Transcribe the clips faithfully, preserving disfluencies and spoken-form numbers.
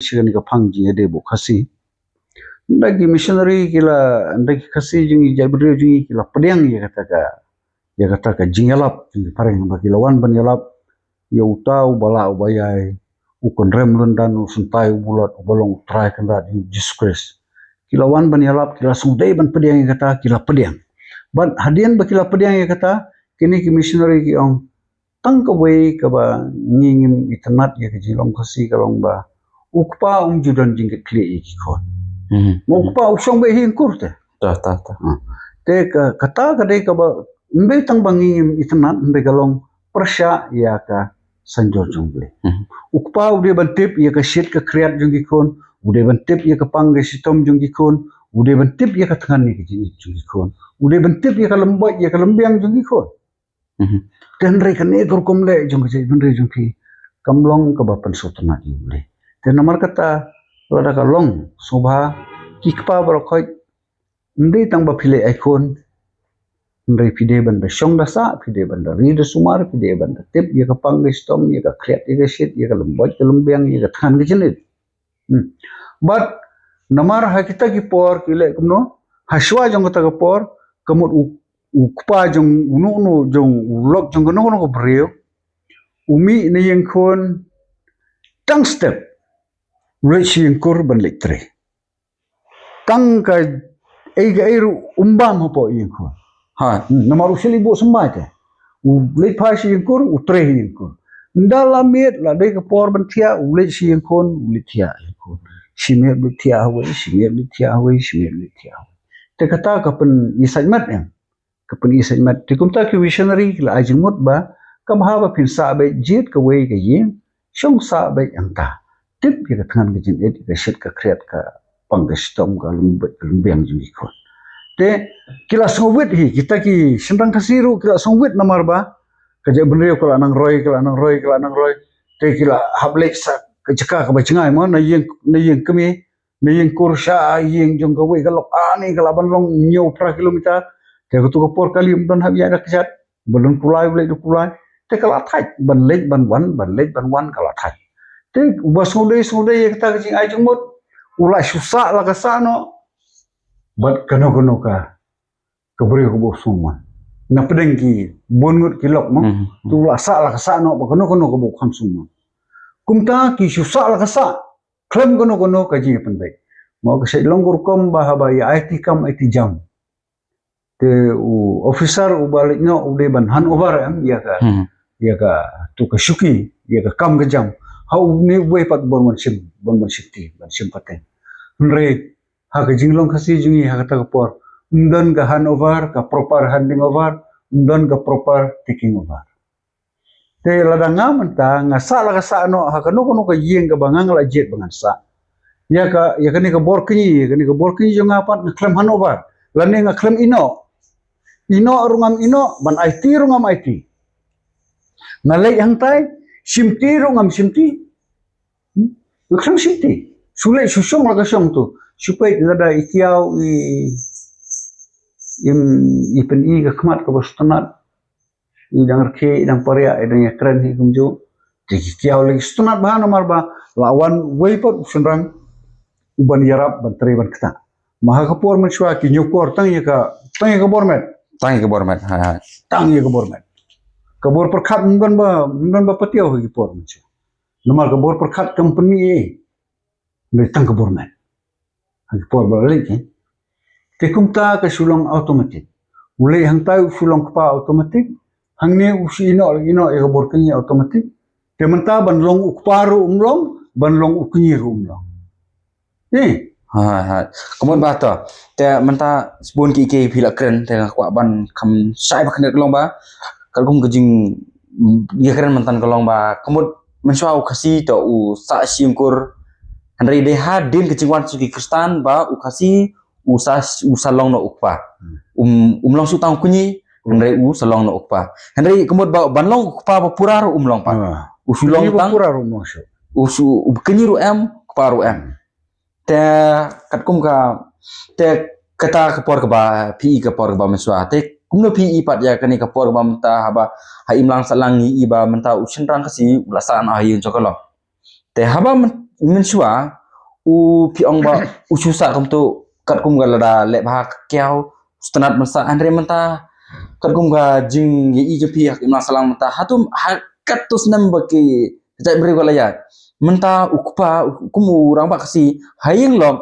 sha kane ka phang jingïadei bad u Khasi. Ynda ki missionary ki la, ynda ki Khasi jong ngi, jaitbynriew jong ngi ki la pdiang ïa kata ka, ïa kata ka jingïalap jong ki phareng ba ki la wan ban ïalap ïa uta uba lah uba ïai, u kynrem lyndan, u syntai u bulot, uba long u Trai Kynrad jong ngi u Jisu Khrist. Ki la wan ban ïalap, ki la sngewdei ban pdiang ïa kata, ki la pdiang. Bad hadien ba ki la pdiang ïa kata, kine ki missionary ki ong, tang kawei kaba ngi ngim itynnad ïa ka jinglong Khasi ka long ba u kpa um ju don jingkitkhlieh ïa ki khun. Mhm. Ma u kpa u shong beit ha ïing kur te. Ta, ta, ta. Ha. Te ka, kata ka dei kaba, ym dei tang ba ngi ngim itynnad, hynrei ka long pyrshah ïa ka synjor jong U Blei. Mhm. U kpa u dei ban tip ïa ka shit ka khriat jong ki khun, u dei ban tip ïa ka pang ka shitom jong ki khun, u dei ban tip ïa ka thngan ïa ka jingïeit jong ki khun, u dei ban tip ïa ka lymboit ïa ka lymbiang jong ki khun. Mhm. Te hynrei kane ka rukom leh jong ka jaitbynriew jong phi kam long kaba pynsngewtynnad ïa U Blei. Te namar kata, lada ka long sngewbha, ki kpa baroh khoit, ym dei tang ba phi leit ai khun, hynrei phi dei ban da shong da sah, phi dei ban da ri da sumar, phi dei ban da tip ïa ka pang ka shitom, ïa ka khriat ïa ka shit, ïa ka lymboit ka lymbiang, ïa ka thngan ka jingïeit. Hmm. Bad namar ha kita ki por ki leh kumno, ha shuwa jong kata ka por, ka mut u, u kpa jong uno uno jong u lok jong kano kano ka briew, u mih na ïing khun tang step, u leit sha ïing kur ban leit trei. Tang kaei kaei ruh um bam hapoh ïing khun. Ha. Hmm, namar u shym leit buh symbai te. U leit phai sha ïing kur, u trei ha ïing kur. Ynda la miet, la dei ka por ban thiah, u leit sha ïing khun, u leit thiah ha ïing khun. Shi miet u leit thiah hawei, shi miet u leit thiah hawei, shi miet u leit thiah hawei. Te kata ka pyni sait mat em. Ka pyni sait mat. Te kumta ki missionary ki la ai jingmut ba, kam bha ba phin sah beit jied kawei ka ïing, shong sah beit hangta. Tip ïa ka thngan ka jingïeit, ïa ka shit ka khriat, ka pang ka shitom, ka lymbiang jong ki khun. Te ki la sngewwit hi, kita ki shynrang Khasi ruh ki la sngewwit namar ba ka jaitbynriew ka la nang roi, ka la nang roi, ka la nang roi. Te ki la hap leit sha ka jaka kaba jngai mo, na ïing, na ïing kmie, na ïing kur, sha ïing jong kawei ka lok, ani ka la ban long hynñiew phra kilometer. Te kato ka por kali ym don hap ïaid da kjat. Ba don kulai, u leit da kulai. Te ka la thait ban leit ban wan, ban leit ban wan ka la thait. Te uba sngewdei sngewdei ïa kata ka jingai jingmut, u la shu sah la ka sah noh. Bad kano kano ka, ka briew kaba u sngewmon. Na pdeng ki bun ngut ki lok mo. Mhm. Te u la sah la ka sah noh, bad kano kano kaba u kham sngewmon. Kumta ki shu sah la ka sah, khlem kano kano ka jingïapynbeit. Mo, ka shait long ka rukom ba haba ïa aiti kam aiti jam. Te u officer uba leit noh u dei ban hand over em ïa ka, hmm, ïa kato ka shuki, ïa ka kam ka jam ha une uwei pat uban wan shim, uban wan shimti, ban shim pateng. Hynrei ha ka jinglong Khasi jong ngi ha kata ka por, ym don ka hand over, ka proper handing over, ym don ka proper taking over. Te lada nga mynta nga sah la ka sah noh ha kano kano ka ïing kaba nga, nga la jied ba ngan sah. Ïa ka, ïa kane ka bor kñi, ïa kane ka bor kñi jong nga pat nga khlem hand over. Lane nga khlem ïehnoh. Ïehnoh ruh ngam ïehnoh, ban aiti ruh ngam aiti. Nga leit hangtai, shimti ruh ngam shimti. Hmm? Nga khlem shimti. Shu leit shu shong la ka shong to. Shu peit lada i kiaw i, i, i pyni ka khmat kaba sngewtynnat. I dang rkhie, i dang pariah, i dang ïakren hi kumjuh. Te ki kiaw lei sngewtynnat bha namar ba la wan uwei pat u shynrang uban ïarap ban trei ban ktah. Ma ha ka por mynshuwa ki ñiewkor tang ïa ka, tang ïa ka bor met. Tang ïa ka bor met, ha, ha. Tang ïa ka bor met. Ka bor pyrkhat ym don ba, ym don ba patiaw ha ki por mynshuwa. Namar ka bor pyrkhat kam pynmih ei. Lei tang ka bor met. Ha ki por ba la leit, eh. Te kumta ka shu long automatic. U leit hangtai u shu long kpa automatic. Hangne u shu ïehnoh, ïehnoh ïa ka bor kñi automatic. Te mynta ban long u kpa ruh um long, ban long u kñi ruh um long. Eh. Ha, ha. Ka mut ba to. Te mynta sbun ki ki phi la kren, te nga kwah ban kham shai ba kane ka long ba. Ka kum ka jing, mm, ïakren mynta ka long ba. Ka mut mynshuwa u Khasi to u sah sha ïing kur. Hynrei dei hadien ka jingwan sha ki Khristan ba u Khasi u sa, u sa long noh u kpa. Hmm. Um, um long shuh tang u kñi, hynrei u sa long noh u kpa. Hynrei ka mut ba ban long u kpa ba pura ruh um long pat. Ah. U shu long tang u kñi ba pura ruh um long shuh. U shu, u kñi ruh em, kpa ruh em. Te katkum ka, te kata ka por kaba phi i ka por kaba mynshuwa. Te kumno phi i pat ïa kane ka por kaba mynta haba ha imlang sahlang ngi i ba mynta u shynrang Khasi u la sah noh ha ïing jong ka lok. Te haba myn-, mynshuwa u phi ong ba u shu sah kumto katkum ka lada leh bha ka kiaw, u sngewtynnat ban sah, hynrei mynta katkum ka jingïohi jong phi ha ki imlang sahlang mynta, hato ha katto snem ba ki jaitbynriew ka la ïaid, mynta u kpa, u kum u rangbah Khasi ha ïing lok,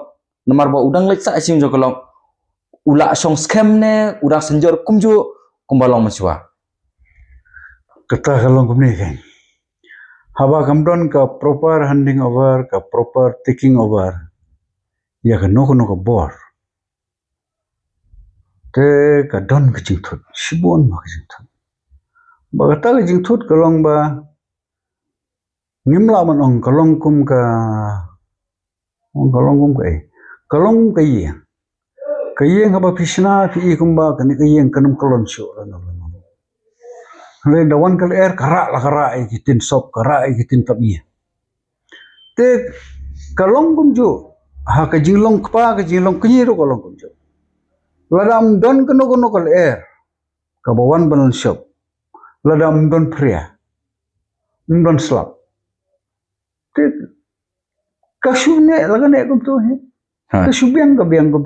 namar ba u dang leit sah sha ïing jong ka lok, u la shong skhem ne u dang synjor kumjuh kumba long mynshuwa? Kata ka long kumne kein. Haba kam don ka proper handing over, ka proper taking over ïa kano kano ka bor, te ka don ka jingthut, shibun ma ka jingthut. Ba kata ka jingthut ka long ba ngim lah ban ong ka long kum ka, ong ka long kum ka ei, ka long kum ka ïing. Ka ïing haba phi shna phi i kumba kane ka ïing kan ym kyllon shuh lano lano. Hynrei da wan ka lyer ka rah la ka rah ïa ki tin sop, ka rah ïa ki tin tap ïing. Te ka long kumjuh ha ka jinglong kpa, ka jinglong kñi ruh ka long kumjuh. Lada ym don kano kano ka lyer kaba wan ban lynshop, lada ym don phria, ym don slap, te ka shu neh la ka neh kumto hi. Ha. Ka shu biang ka biang kumto.